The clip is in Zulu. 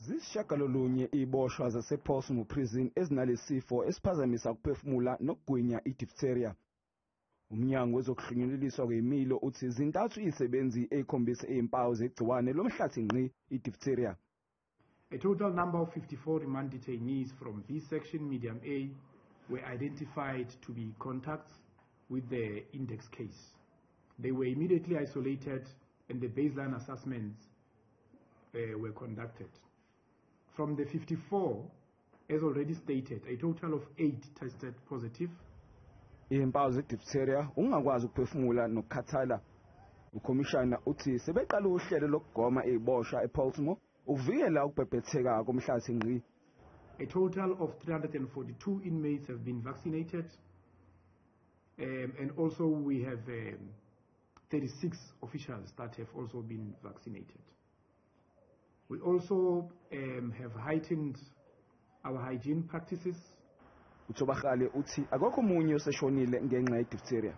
Zisishiyagalolunye iziboshwa zasePollsmoor Prison ezinalesifo esiphazamisa ukuphefumula nokugwinya i-diphtheria. Umnyango wezokuhlunyeleliswa kwezimilo uthi zintathu izisebenzi ezikhombisa izimpawu zegciwane lomhlathi ngqi i-diphtheria. A total number of 54 remand detainees from B section medium A were identified to be contacts with the index case. They were immediately isolated and the baseline assessments were conducted. From the 54, as already stated, a total of 8 tested positive. Izimpawu ze-diphtheria ungakwazi ukuphefumula nokukhathala. Ukhomishana uthi sebeqala uhlelo lokugoma iziboshwa ePollsmoor ukuvikela ukubhebhetheka komhlathi ngqi. A total of 342 inmates have been vaccinated, and also we have 36 officials that have also been vaccinated. We also have heightened our hygiene practices. UThobakgale uthi akekho omunye oseshonile ngenxa ye-diphtheria.